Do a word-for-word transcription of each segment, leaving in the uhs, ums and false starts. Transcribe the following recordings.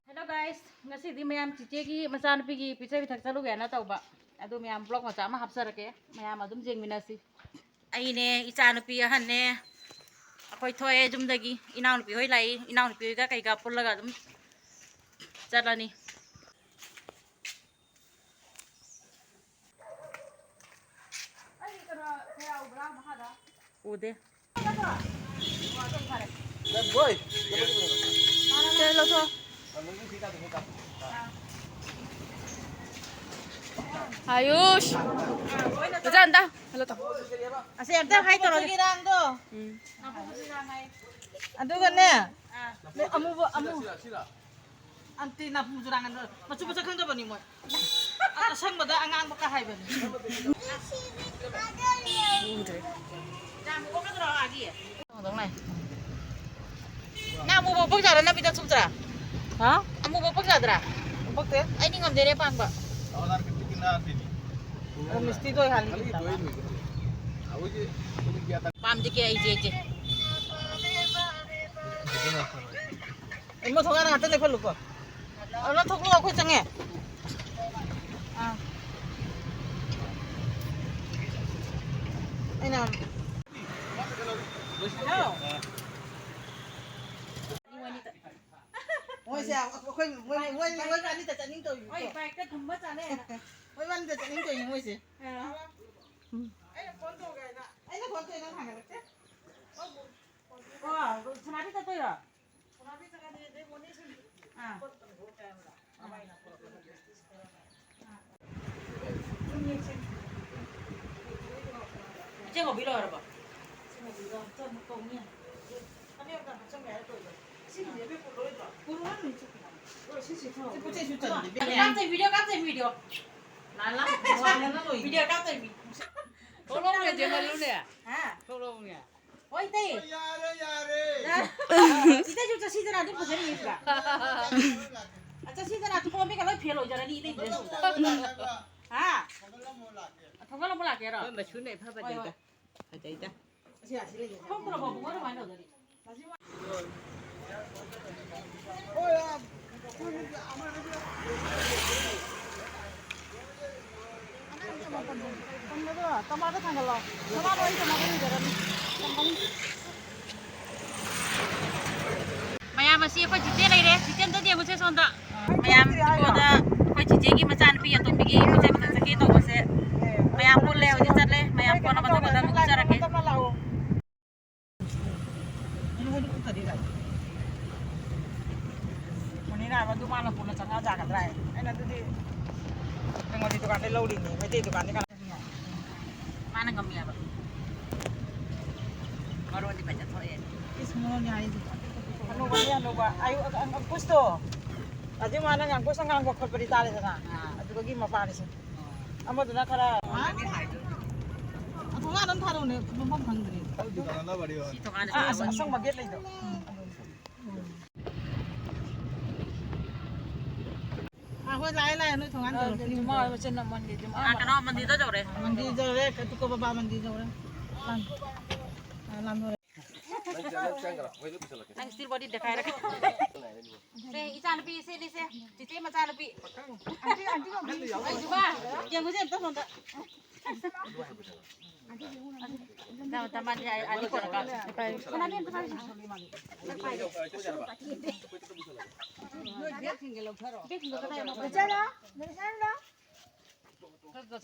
Hello guys, ꯉꯁꯤꯗꯤ ꯃꯌꯥꯝ ꯆꯤꯆꯦꯒꯤ ꯃꯆꯥꯅꯨꯄꯤꯒꯤ ꯄꯤꯖ ꯄꯤꯊꯛ ꯆꯠꯂꯨꯒꯦꯅ ꯇꯧꯕ꯫ ꯑꯗꯨ ꯃꯌꯥꯝ vlog ꯃꯆꯥ ꯑꯃ ꯍꯥꯞꯆꯔꯛꯀꯦ, ꯃꯌꯥꯝ ꯑꯗꯨꯝ ꯌꯦꯡꯃꯤꯟꯅꯁꯤ꯫ ꯑꯩꯅꯦ, ꯏꯆꯥꯅꯨꯄꯤ ꯑꯍꯟꯅꯦ, ꯑꯩꯈꯣꯏ ꯊꯣꯛꯑꯦ ꯌꯨꯝꯗꯒꯤ꯫ ꯏꯅꯥꯎꯅꯨꯄꯤ ꯍꯣꯏ ꯂꯥꯛꯏ, ꯏꯅꯥꯎꯅꯨꯄꯤ ꯍꯣꯏꯒ ꯀꯩꯒ ꯄꯨꯜꯂꯒ ꯑꯗꯨꯝ ꯆꯠꯂꯅꯤ꯫ ꯎꯗꯦ꯫ ꯁꯦ, ꯂꯧꯊꯣꯛ꯫ ꯑꯌꯨꯁ꯫ ꯑꯣꯖꯥ, ꯑꯝꯇ ꯍꯜꯂꯣ ꯇꯧ꯫ ꯑꯁꯤ ꯑꯝꯇ ꯍꯥꯏ ꯇꯧꯔꯒꯦ꯫ ꯎꯝ꯫ ꯑꯗꯨꯒꯅꯦ, ꯑꯃꯨꯕ, ꯑꯃꯨ-, ꯑꯟꯇꯤ ꯅꯥꯄꯨ ꯆꯨꯔꯥꯡ ꯑꯅ ꯃꯆꯨ ꯃꯁꯛ ꯈꯪꯗꯕꯅꯤ ꯃꯣꯏ꯫ ꯑ-, ꯑꯁꯪꯕꯗ ꯑꯉꯥꯡꯕ ꯀꯥ ꯍꯥꯏꯕꯅꯤ꯫ ꯎꯗ꯭ꯔꯦ꯫ ꯅꯪ ꯑꯃꯨꯕ ꯄꯛꯆꯥꯔ ꯅꯝꯕꯤꯗ ꯊꯨꯞꯇ꯭ꯔꯥ? ꯍꯥ? ꯑꯃꯨꯕ ꯄꯛꯆꯥꯗ꯭ꯔꯥ? ꯄꯛꯇꯦ꯫ ꯑꯩꯗꯤ ꯉꯝꯗꯦꯅꯦ ꯄꯥꯡꯕ꯫ ꯑꯣ, ꯃꯤꯁꯇꯤꯗꯣ ꯍꯥꯜꯂꯤ꯫ ꯄꯥꯝꯗꯦ ꯀꯦ ꯑꯩꯁꯦ, ꯑꯩꯁꯦ꯫ ꯑꯩ ꯃꯣꯏ ꯊꯣꯡꯒꯥꯟ ꯉꯥꯛꯇ ꯂꯦꯞꯍꯜꯂꯨꯀꯣ꯫ ꯑꯗꯨ ꯂꯣꯏ ꯊꯣꯛꯂꯛꯑꯣ, ꯑꯩꯈꯣꯏ ꯆꯪꯉꯦ꯫ ꯑꯥ꯫ ꯑꯩꯅ ꯍꯜꯂꯣ꯫ ꯃꯣꯏꯁꯦ ꯑꯩꯈꯣꯏ, ꯃꯣꯏ, ꯃꯣꯏ, ꯃꯣꯏ ꯑꯅꯤꯗ ꯆꯠꯅꯤꯡ ꯇꯧꯔꯤꯕꯀꯣ꯫ ꯍꯣꯏ, ꯕꯥꯏꯛꯇ ꯊꯨꯝꯕ ꯆꯥꯅꯩ ꯍꯥꯏꯅ꯫ ꯃꯣꯏ ꯑꯅꯤꯗ ꯆꯠꯅꯤꯡ ꯇꯧꯔꯤꯅꯤ ꯃꯣꯏꯁꯦ꯫ ꯑꯥ꯫ ꯎꯝ꯫ ꯑꯩꯅ ꯐꯣꯟ ꯇꯧꯒꯦ ꯍꯥꯏꯅ꯫ ꯑꯩꯅ ꯐꯣꯟ ꯇꯧꯔꯦ, ꯅꯪ ꯍꯥꯡꯒꯠꯂꯛꯇꯦ꯫ ꯑꯣ, ꯁꯅꯥꯕꯤ ꯆꯠꯇꯣꯏꯔꯣ? ꯁꯅꯥꯕꯤ ꯆꯠꯀꯅꯤ, ꯑꯗꯩ ꯃꯣꯅꯤꯁꯨ ꯑꯥ꯫ ꯏꯆꯦ ꯉꯧꯕꯤ ꯂꯣꯏꯔꯕꯣ? ꯀꯥꯞꯆꯩ, video ꯀꯥꯞꯆꯩ, video꯫ ꯂꯥꯜꯂꯥ꯫ Video ꯀꯥꯞꯆꯩ, video꯫ ꯊꯣꯛꯂꯛꯎꯅꯦ, ꯆꯦ ꯃꯂꯨꯅꯦ꯫ ꯍꯥ? ꯊꯣꯛꯂꯛꯎꯅꯦ꯫ ꯍꯣꯏ, ꯏꯇꯩ꯫ ꯌꯥꯔꯦ, ꯌꯥꯔꯦ꯫ ꯏꯇꯩꯁꯨ ꯆꯠꯁꯤꯗꯅ, ꯑꯗꯨ ꯐꯖꯔꯤꯉꯩꯁꯤꯗ꯫ ꯑ, ꯆꯠꯁꯤꯗꯅ, ꯑꯇꯣꯞꯄ ꯃꯤꯒ ꯂꯣꯏ ꯐꯦꯜ ꯑꯣꯏꯖꯔꯅꯤ, ꯏꯇꯩ ꯗ꯭ꯔꯦꯁ ꯎꯕꯗ꯫ ꯍꯥ? ꯊꯣꯡꯒꯜꯂꯝꯃꯣ ꯂꯥꯛꯀꯦꯔꯣ? ꯍꯣꯏ, ꯃꯆꯨꯅ ꯏꯐ ꯐꯖꯩꯗ꯫ ꯍꯣꯏ, ꯍꯣꯏ꯫ ꯐꯖꯩꯗ꯫ ꯊꯣꯛꯇ꯭ꯔꯕꯣ, ꯕꯨꯡꯉꯣ? ꯀꯃꯥꯏꯅ ꯇꯧꯗꯣꯔꯤ? ꯊꯝꯒꯗ꯭ꯔꯣ? ꯇꯃꯥꯗ ꯊꯥꯡꯒꯠꯂꯣ꯫ ꯇꯃꯥꯗ ꯑꯩ ꯀꯩꯅꯣꯗ ꯂꯩꯖꯔꯅꯤ꯫ ꯃꯌꯥꯝ ꯑꯁꯤ ꯑꯩꯈꯣꯏ ꯆꯤꯆꯦ ꯂꯩꯔꯦ꯫ ꯆꯤꯆꯦ ꯑꯝꯇ ꯌꯦꯡꯉꯨꯁꯦ ꯁꯣꯝꯗ꯫ ꯃꯌꯥꯝ ꯀꯣꯟꯗ ꯑꯩꯈꯣꯏ ꯆꯤꯆꯦꯒꯤ ꯃꯆꯥꯅꯨꯄꯤ ꯑꯇꯣꯝꯕꯤꯒꯤ ꯄꯣꯠꯆꯩ ꯃꯊꯛ ꯆꯠꯀꯦ ꯇꯧꯕꯁꯦ ꯃꯌꯥꯝ ꯄꯨꯜꯂꯦ꯫ ꯍꯧꯖꯤꯛ ꯆꯠꯂꯦ꯫ ꯃꯌꯥꯝ ꯀꯣꯟꯅ ꯃꯊꯪ ꯃꯊꯪ ꯑꯃꯨꯛ ꯎꯠꯆꯔꯛꯀꯦ꯫ ꯃꯅꯤꯅ ꯃꯗꯨ ꯃꯥꯅ ꯄꯨꯅ ꯆꯪꯉꯛꯑ ꯌꯥꯒꯗ꯭ꯔꯥ ꯍꯥꯏ꯫ ꯑꯩꯅ ꯑꯗꯨꯗꯤ ꯕꯦꯡꯒꯣꯂꯤ ꯗꯨꯀꯥꯟꯗꯩ ꯂꯧꯔꯤꯅꯤ, ꯃꯩꯇꯩ ꯗꯨꯀꯥꯟꯗꯩ ꯀꯅꯥ ꯃꯥꯅ ꯉꯝꯃꯦꯕ꯫ ꯃꯔꯣꯟꯗꯤ ꯐꯖ ꯊꯣꯛꯑꯦ꯫ ꯏꯁ, ꯃꯔꯣꯟꯗꯤ ꯍꯥꯏꯗꯦ꯫ ꯑꯅꯧꯕꯅꯦ, ꯑꯅꯧꯕ꯫ ꯑꯌꯨꯛ ꯑꯪ-, ꯑꯪ-, ꯑꯪꯀꯨꯁꯇꯣ꯫ ꯑꯗꯨ ꯃꯥꯅ ꯑꯪꯀꯨꯁ ꯑꯉꯥꯡꯕ ꯈꯣꯠꯄꯗꯤ ꯇꯥꯔꯦꯗꯅ꯫ ꯑꯥ꯫ ꯑꯗꯨꯗꯒꯤ ꯃꯄꯥꯅꯤꯁꯦ꯫ ꯑꯃꯗꯨꯅ ꯈꯔ ꯊꯣꯡꯒꯥꯟ ꯑꯗꯨꯝ ꯊꯥꯔꯛꯎꯅꯦ, ꯃꯐꯝ ꯈꯪꯗ꯭ꯔꯦ꯫ ꯁꯤ ꯊꯣꯡꯒꯥꯟꯗ ꯑꯥ, ꯑꯁ-, ꯑꯁꯪꯕ ꯒꯦꯠ ꯂꯩꯗꯣ꯫ ꯎꯝ꯫ ꯑꯥ, ꯍꯣꯏ, ꯂꯥꯛꯑꯦ, ꯂꯥꯛꯑꯦ, ꯅꯣꯏ ꯊꯣꯡꯒꯥꯟ ꯌꯧꯔꯛꯇ꯭ꯔꯤ꯫ ꯖꯨꯃꯥ ꯍꯣꯏ ꯃꯆꯤꯟ ꯃꯟꯗꯤꯔ, ꯖꯨꯃꯥ ꯑꯥ, ꯀꯩꯅꯣ, ꯃꯟꯗꯤꯔꯗ ꯌꯧꯔꯦ꯫ ꯃꯟꯗꯤꯔ ꯌꯧꯔꯦ, ꯇꯨꯀꯣ ꯕꯕꯥ ꯃꯟꯗꯤꯔ ꯌꯧꯔꯦ꯫ ꯂꯥꯟ-, ꯑꯥ, ꯂꯥꯟꯗꯣꯔꯦ꯫ ꯅꯪ ꯆꯦꯜꯂꯛ-, ꯆꯪꯈ꯭ꯔꯣ, ꯍꯣꯏꯗ ꯄꯨꯁꯜꯂꯛꯀꯦ꯫ ꯅꯪ ꯁ꯭ꯇꯤꯜ ꯕꯣꯗꯤ ꯗꯦꯈꯥꯏꯔꯒ꯫ ꯁꯦ, ꯏꯆꯥꯅꯨꯄꯤ, ꯁꯦ, ꯁꯦ, ꯆꯤꯆꯦ ꯃꯆꯥꯅꯨꯄꯤ꯫ ꯑꯩ ꯖꯨꯃꯥ, ꯌꯦꯡꯉꯨꯁꯦ ꯑꯝꯇ ꯁꯣꯝꯗ꯫ ꯇꯃꯥꯟ ꯌꯥꯏ, ꯑꯅꯤ ꯄꯨꯔꯛꯀ꯫ ꯁꯅꯥꯕꯤ ꯑꯝꯇ ꯄꯥꯏꯁꯦ꯫ ꯆꯠꯂꯣ, ꯅꯪ ꯆꯠꯂꯣ꯫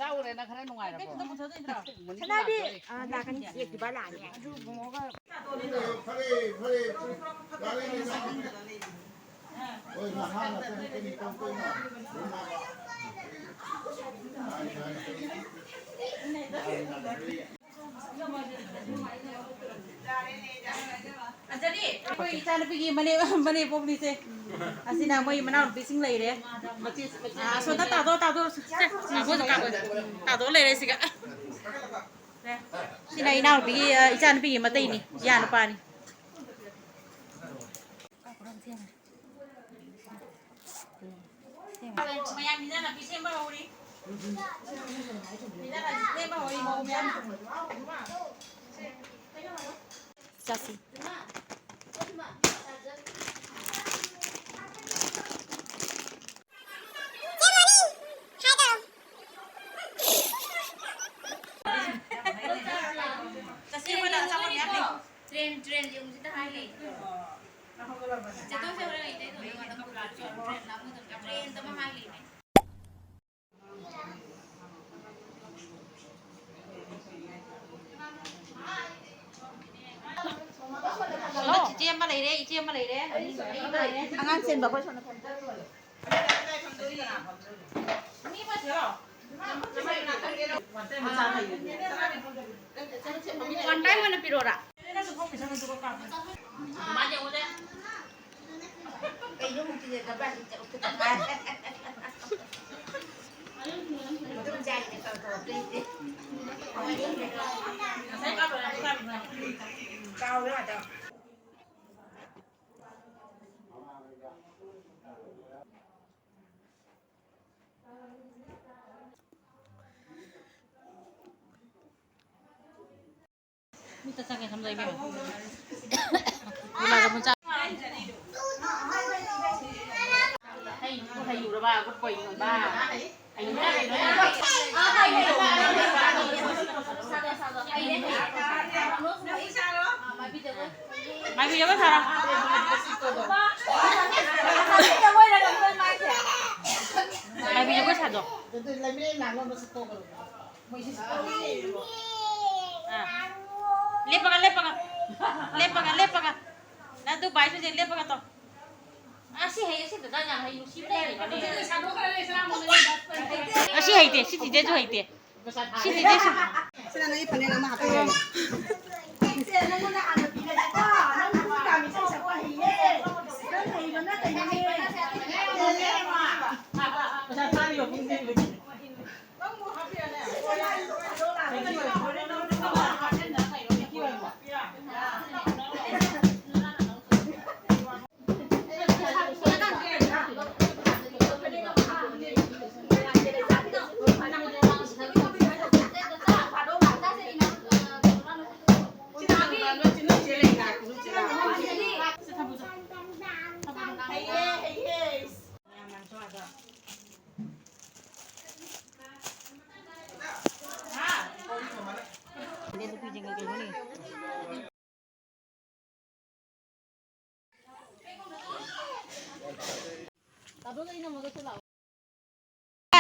ꯆꯥꯎꯔꯦꯅ ꯈꯔ ꯅꯨꯡꯉꯥꯏꯔꯕꯣ? ꯁꯅꯥꯕꯤ, ꯑ, ꯂꯥꯛꯀꯅꯤ꯫ ꯆꯦꯛꯇꯤ ꯕꯥ ꯂꯥꯛꯑꯅꯤ꯫ ꯐꯔꯦ, ꯐꯔꯦ꯫ ꯑꯩꯈꯣꯏ ꯏꯆꯥꯅꯨꯄꯤꯒꯤ ꯃꯅꯦ-, ꯃꯅꯦꯝꯄꯣꯛꯅꯤꯁꯦ꯫ ꯑꯁꯤꯅ ꯃꯣꯏ ꯃꯅꯥꯎꯅꯨꯄꯤꯁꯤꯡ ꯂꯩꯔꯦ꯫ ꯑꯥ, ꯑꯁꯣꯝꯗ ꯇꯥꯗꯣ, ꯇꯥꯗꯣ, ꯁꯦ, ꯁꯦ, ꯃꯣꯏꯁꯨ ꯇꯥꯗꯣ, ꯇꯥꯗꯣ ꯂꯩꯔꯦ ꯁꯤꯒ꯫ ꯁꯤꯅ ꯏꯅꯥꯎꯅꯨꯄꯤꯒꯤ, ꯑ, ꯏꯆꯥꯅꯨꯄꯤꯒꯤ ꯃꯇꯩꯅꯤ, ꯏꯌꯥ ꯅꯨꯄꯥꯅꯤ꯫ ꯃꯌꯥꯝ ꯏꯟꯖꯥꯡ ꯅꯥꯄꯤ ꯁꯦꯝꯕ ꯍꯧꯔꯤ꯫ ꯏꯟꯖꯥꯡ ꯅꯥꯄꯤ ꯁꯦꯝꯕ ꯍꯧꯔꯤ, ꯃꯧ ꯃꯌꯥꯝ꯫ ꯆꯥꯁꯤ꯫ ꯆꯠꯊꯣꯛꯁꯦ, ꯍꯣꯔꯦꯟ ꯑꯩ ꯏꯇꯩ ꯊꯣꯛꯑꯒ ꯑꯗꯨꯝ ꯄꯨꯂꯞ ꯆꯠꯂꯁꯦ꯫ ꯇ꯭ꯔꯦꯟꯗ ꯑꯃ ꯍꯥꯏ ꯂꯩꯅꯦ꯫ ꯁꯣꯝꯗ ꯆꯤꯆꯦ ꯑꯃ ꯂꯩꯔꯦ, ꯏꯆꯦ ꯑꯃ ꯂꯩꯔꯦ, ꯑꯩ ꯑꯃ ꯂꯩꯔꯦ꯫ ꯑꯉꯥꯡ ꯆꯦꯟꯕ ꯑꯩꯈꯣꯏ ꯁꯣꯝꯗ ꯐꯝꯖꯔ ꯂꯣꯏꯔꯦ꯫ ꯋꯥꯟ ꯇꯥꯏꯝ ꯑꯣꯏꯅ ꯄꯤꯔꯛꯑꯣꯔꯥ? ꯀꯩꯅꯣ ꯑꯃꯨꯛ ꯄꯤꯔꯛꯑꯦ, ꯀꯕꯥꯗꯤ ꯆꯠꯂꯨ ꯈꯨꯗꯛꯇ꯫ ꯑꯗꯨꯝ ꯆꯥꯏꯅꯦ ꯇꯧ ꯇꯧ ꯑꯇꯩꯗꯤ꯫ ꯀꯥꯎꯔꯦ ꯑꯗꯣ꯫ ꯃꯤꯠꯇ ꯆꯪꯉꯦ ꯁꯝꯗ ꯏꯕꯦꯝꯃ꯫ ꯀꯨꯂꯥꯒ ꯃꯆꯥ꯫ ꯍꯩ, ꯍꯩꯔꯨꯔꯕ, good boy ꯅꯨꯡꯉꯥꯏꯕ꯫ ꯍꯩꯔꯨꯔꯕ, ꯍꯩꯔꯨꯔꯕ꯫ ꯃꯥꯏꯕꯤ ꯖꯒꯣꯏ ꯁꯥꯔꯣ꯫ ꯃꯥꯏꯕꯤ ꯖꯒꯣꯏ ꯁꯥꯗꯣ꯫ ꯑꯥ꯫ ꯂꯦꯞꯄꯒ, ꯂꯦꯞꯄꯒ꯫ ꯂꯦꯞꯄꯒ, ꯂꯦꯞꯄꯒ꯫ ꯅꯪ ꯑꯗꯨ ꯄꯥꯏꯁꯨ ꯍꯧꯖꯤꯛ ꯂꯦꯞꯄꯒ ꯇꯧ꯫ ꯑꯁꯤ ꯍꯩ, ꯑꯁꯤ ꯗꯗꯥ ꯌꯥꯝ ꯍꯩ, ꯅꯨꯡꯁꯤꯕꯅ ꯍꯩꯕꯅꯦ꯫ ꯑꯁꯤ ꯍꯩꯇꯦ, ꯁꯤ ꯆꯤꯆꯦꯁꯨ ꯍꯩꯇꯦ꯫ ꯁꯤ ꯆꯤꯆꯦꯁꯨ꯫ ꯁꯤꯅ ꯅꯪꯒꯤ ꯐꯅꯦꯛ ꯑꯃ ꯍꯥꯞꯄꯤꯔꯣ꯫ ꯏꯆꯦ, ꯅꯪꯉꯣꯟꯗ ꯍꯥꯟꯅ ꯄꯤꯔꯒꯦꯀꯣ꯫ ꯅꯪ ꯄꯨꯡ ꯀꯌꯥꯃꯨꯛ ꯏꯁꯩ ꯁꯛꯄ ꯍꯩꯌꯦ? ꯅꯪ ꯍꯩꯕꯅ ꯀꯩꯅꯣꯅꯦ?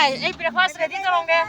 ꯑꯩ breakfast ready ꯇꯧꯔꯝꯒꯦ꯫